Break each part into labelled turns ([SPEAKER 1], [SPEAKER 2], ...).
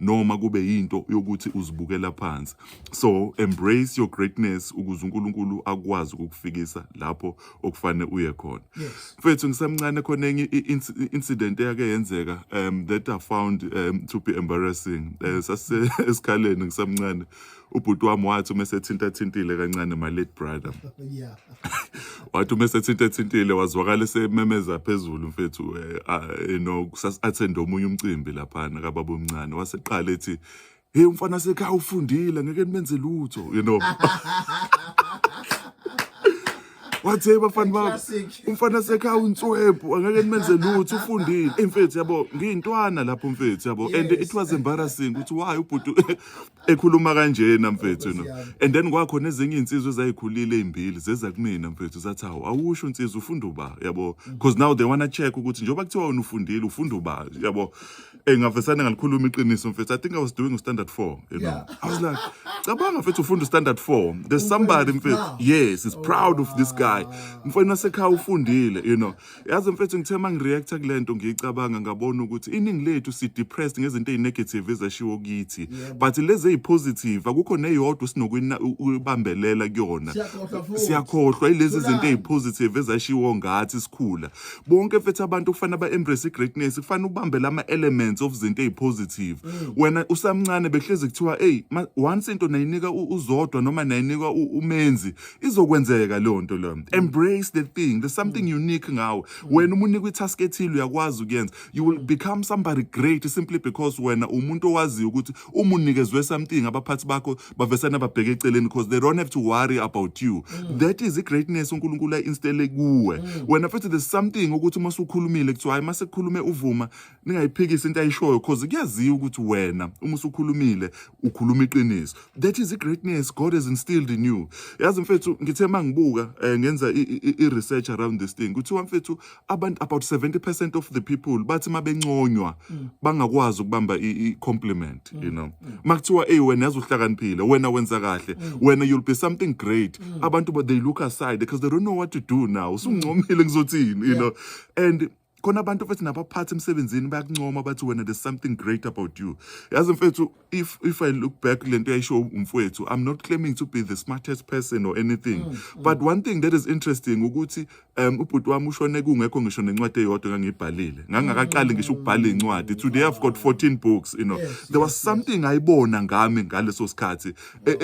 [SPEAKER 1] Noma kube yinto yokuthi uzibukela phansi. So embrace your greatness ukuze uNkulunkulu akwazi ukukufikisa lapho okufanele uye khona. Mfethu, ngisemncane, khona enye incident eyake yenzeka that I found to be embarrassing. Sase esikhaleni ngisemncane, ubhuti wami wathi uma esethinta thintile kancane, my late brother, wathi uma esethinta thintile, wazwakala esememeza phezulu, mfethu, sas-attend omunye umcimbi laphana kababa omncane, waseqala ethi, "Hey, umfana sekhaya ufundile, ngeke nimenze lutho." Wathi, "Hey bafana bami,
[SPEAKER 2] Classic.
[SPEAKER 1] umfana sekhaya unswebhu, angeke nimenze lutho, ufundile." Eh, mfethu, yabo, ngiyintwana lapho, mfethu, yabo, and it was embarrassing ukuthi why ubhuti ekhuluma kanjena, mfethu.
[SPEAKER 2] Yami.
[SPEAKER 1] And then kwakhona ezinye iy'nsizwa ezayikhulile ey'mbili, zeza kumina, mfethu, zathi, "Hawu, awusho insizwa, ufunda uba?" Yabo, because now they wanna check ukuthi njengoba kuthiwa wena ufundile, ufunda uba, yabo. Ngavesane ngalikhuluma iqiniso, mfethu. I think I was doing standard 4. I was like, cabanga, mfethu, ufunda standard 4, there's somebody, mfethu,
[SPEAKER 2] proud.
[SPEAKER 1] Yes, is proud of this guy, mfana wasekhaya ufundile. Yazi, mfethu, ngithe uma ngireacta kule nto, ngiyicabanga, ngabona ukuthi iningi lethu si-depressed ngezinto ey'negative ezashiwo kithi, but lezi ey'positive akukho neyodwa esinokuyibambelela kuyona.
[SPEAKER 2] Siyakhohlwa futhi.
[SPEAKER 1] Siyakhohlwa yilezi zinto
[SPEAKER 2] Thulani.
[SPEAKER 1] Ey'positive ezashiwo ngathi sikhula. Bonke, mfethu, abantu kufanele ba-embrace i-greatness, kufanele ubambe lama-elements of izinto ey'positive. Wena usamncane behlezi kuthiwa, eyi, once into nayinika uZodwa noma nayinika uMenzi, izokwenzeka leyo nto leyo. Embrace the thing. There's something unique ngawe wena. Uma unikwa i-task ethile, uyakwazi ukuyenza. You will become somebody great simply because wena umuntu owaziyo ukuthi uma unikezwe something, abaphathi bakho bavesana babheke eceleni because they don't have to worry about you. That is i-greatness uNkulunkulu ayi-instille kuwe wena futhi. There's something ukuthi uma usukhulumile, kuthiwa, "Hayi, mase kukhulume uVuma, ningayiphikisi into ayishoyo," because kuyaziwa ukuthi wena uma usukhulumile, ukhuluma iqiniso. That is i-greatness God has instilled in you. Yazi, mfethu, ngithe uma ngibuka, ngenza i-research around this thing, kuthiwa, mfethu, abantu about 70% of the people bathi uma benconywa bangakwazi ukubamba i-compliment. Makuthiwa, "Hey wena, yazi uhlakaniphile wena, wenza kahle wena, you'll be something great," abantu, but they look aside because they don't know what to do now. Usungincomile, ngizothini? And khona abantu, mfethu, nabaphathi emsebenzini bayakuncoma, bathi wena, there's something great about you. Yazi, mfethu, if I look back lento yayisho umfowethu, I'm not claiming to be the smartest person or anything, but one thing that is interesting ukuthi ubhuti wami ushone kungekho ngisho nencwadi eyodwa engangiyibhalile, ngangakaqali ngisho ukubhala incwadi. Today I've got 14 books. There was something ayibona ngami ngaleso sikhathi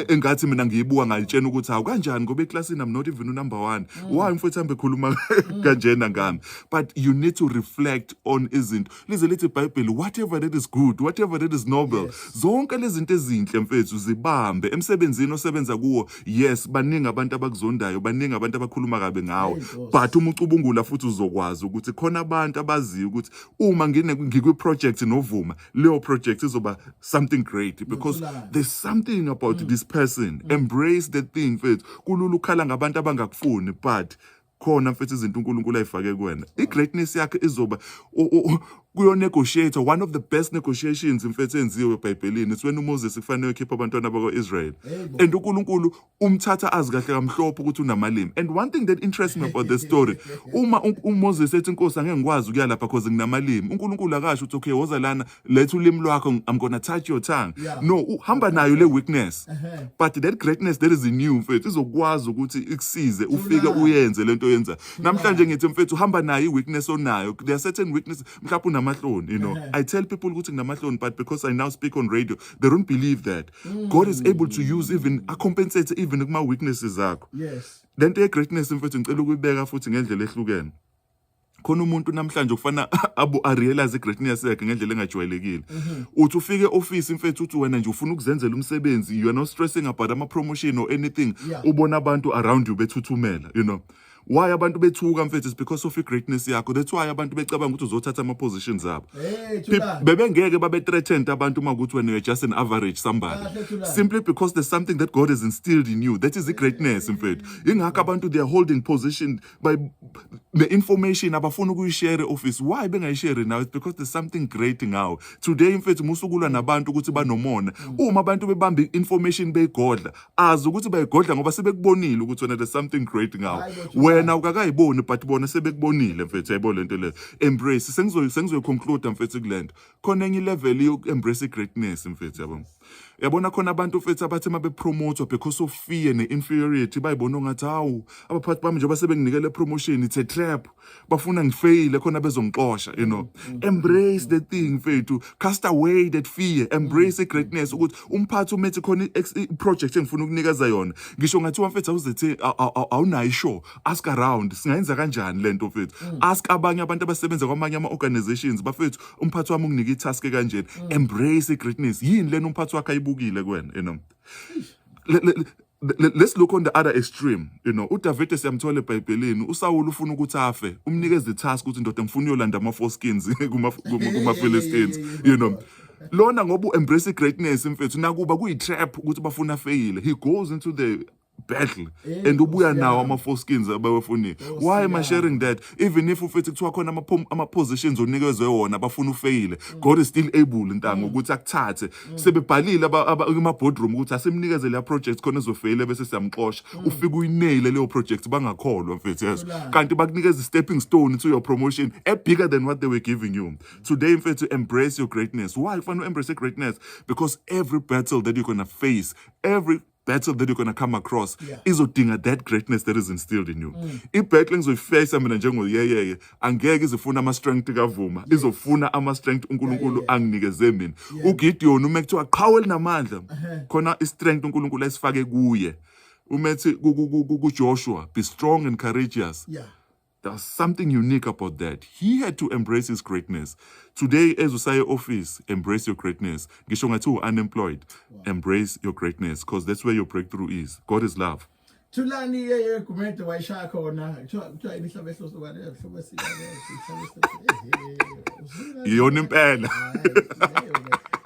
[SPEAKER 1] engathi mina ngiyibuka, ngayitshena ukuthi, hawu, kanjani, ngoba eklasini I'm not even number 1, why mfowethu hambe ekhuluma kanjena ngami? But you need to reflect on izinto. Lize lithi iBhayibheli, whatever that is good, whatever that is noble, zonke lezi zinto ezinhle, mfethu, zibambe. Emsebenzini osebenza kuwo, yes, baningi abantu abakuzondayo, baningi abantu abakhuluma kabi ngawe,
[SPEAKER 2] Hey, boss.
[SPEAKER 1] But uma ucubungula futhi, uzokwazi ukuthi khona abantu abaziyo ukuthi uma ngikwi-project noVuma, leyo project izoba something great because
[SPEAKER 2] Nothulane.
[SPEAKER 1] There's something about this person. Embrace the thing, mfethu. Kulula ukukhala ngabantu abangakufuni, but khona, mfethu, izinto uNkulunkulu ayifake kuwena, i-greatness yakhe izoba kuyo-negotiate. One of the best negotiations, mfethu, enziwe eBhayibhelini, it's when uMoses kufanele ekhiphe abantwana bakwa-Israel
[SPEAKER 2] Yebo.
[SPEAKER 1] And uNkulunkulu umthatha azi kahle kamhlophe ukuthi unamalimi. And one thing that interests me about the story, uma uMoses ethi, "Inkosi, angeke ngikwazi ukuya lapha because nginamalimi," uNkulunkulu akasho ukuthi, "Okay, woza lana, letha ulimi lwakho, I'm gonna touch your tongue." No, uhamba nayo le weakness, but that greatness that is in you, mfethu, izokwazi ukuthi ikusize ufike
[SPEAKER 2] Thulani.
[SPEAKER 1] Uyenze lento oyenza namhlanje. Ngithi, mfethu, uhamba nayo i-weakness onayo. There are certain weakness, mhlawumbe unamahloni. I tell people ukuthi nginamahloni, but because I now speak on radio, they don't believe that God is able to use, even acompensate even kuma weaknesses akho. Lento ye-greatness, mfethu, ngicela ukuyibeka futhi ngendlela ehlukene. Khona umuntu namhlanje kufana abo arealize i-greatness yakhe ngendlela engajwayelekile. Uthi ufike e-office, mfethu, uthi wena nje ufuna ukuzenzela umsebenzi, you are not stressing about ama-promotion or anything. Ubona abantu around you bethuthumela. Why abantu bethuka, mfethu? Is because of i-greatness yakho. That's why abantu becabanga ukuthi uzothatha ama-positions abo.
[SPEAKER 2] Hey, Thulani.
[SPEAKER 1] Bebengeke babe threatened abantu uma ukuthi wena you're just an average somebody,
[SPEAKER 2] Kahle, Thulani.
[SPEAKER 1] Simply because there's something that God has instilled in you. That is the greatness, mfethu. Ingakho abantu, they are holding position by the information abafuna ukuyishare office. Why bengayishare now? It's because there's something great ngawe today, mfethu. Musukulwa nabantu ukuthi banomona. Uma abantu bebamba information beyigodla, azi ukuthi bayigodla ngoba sebekubonile ukuthi wena there's something great ngawe.
[SPEAKER 2] Hayi bo, Thulani.
[SPEAKER 1] Wena ukakayiboni, but bona sebekubonile, mfethu, yayibona lento leyo. Embrace. Sengizoyiconclude, mfethu, kulento. Khona enye level yoku-embrace greatness, mfethu, yabo. Yabona, khona abantu, mfethu, abathi uma bepromotwa, because of fear ne-inferiority, bayibona ongathi, hawu, abaphathi bami njengoba sebenginikele promotion, it's a trap, bafuna ngifeyile khona bezongixosha. Embrace the thing, mfethu. Cast away that fear. Embrace i-greatness, ukuthi umphathi umethi khona i-project engifuna ukunikeza yona, ngisho ngathiwa, mfethu, awuzethe awunayo isure, ask around, singayenza kanjani lento, mfethu. Ask abanye abantu abasebenza kwamanye ama-organizations, bafethu, umphathi wami unginike i-task kanjeni. Embrace i-greatness. Yini lena umphathi wakhe ayibukile kuwena? Let's look on the other extreme. uDavid siyamthola eBhayibhelini. uSaul ufuna ukuthi afe, umnikeza i-task ukuthi, ndoda, ngifuna uyolanda ama foreskins kuma Philistines. Lona ngoba uembrace greatness, mfethu, nakuba kuyi trap ukuthi bafuna fail, he goes into the battle and ubuya
[SPEAKER 2] Nkosi
[SPEAKER 1] nawo
[SPEAKER 2] yami.
[SPEAKER 1] ama foreskins abawafunile.
[SPEAKER 2] Nkosi
[SPEAKER 1] Why am I
[SPEAKER 2] yami.
[SPEAKER 1] sharing that? Even if ufethu kuthiwa khona ama positions onikezwe wona, bafuna ufeyile, God is still able, ntanga, ukuthi akuthathe. Sebebhalile kuma boardroom ukuthi asimnikeze leya project khona ezofeyile bese siyamxosha. Ufike uyinele leyo project, bangakholwa, mfethu, yes.
[SPEAKER 2] Kulala.
[SPEAKER 1] Kanti bakunikeza stepping stone to your promotion a bigger than what they were giving you today. Mfethu, embrace your greatness. Why kufanele embrace greatness? Because every battle that you're gonna face, every battle that you're gonna come across, izodinga that greatness that is instilled in you. I-battle engizoyifacea mina njengoyeyeye angeke izofuna ama-strength kavuma, izofuna ama-strength uNkulunkulu anginikeze mina. UGideon, uma kuthiwa qhawe elinamandla, khona i-strength uNkulunkulu ayisifake kuye. Uma ethi kuJoshua, "Be strong and courageous," there's something unique about that. He had to embrace his greatness. Today, as usaye office, embrace your greatness. Ngisho ngathi unemployed, embrace your greatness, because that's where your breakthrough is. God is love.
[SPEAKER 2] Thulani Yeye Gumede wayishaya khona. Kuthiwa imihlaba ehloso bani hlobo
[SPEAKER 1] Iyona impela.
[SPEAKER 2] Hayi, leyo ke.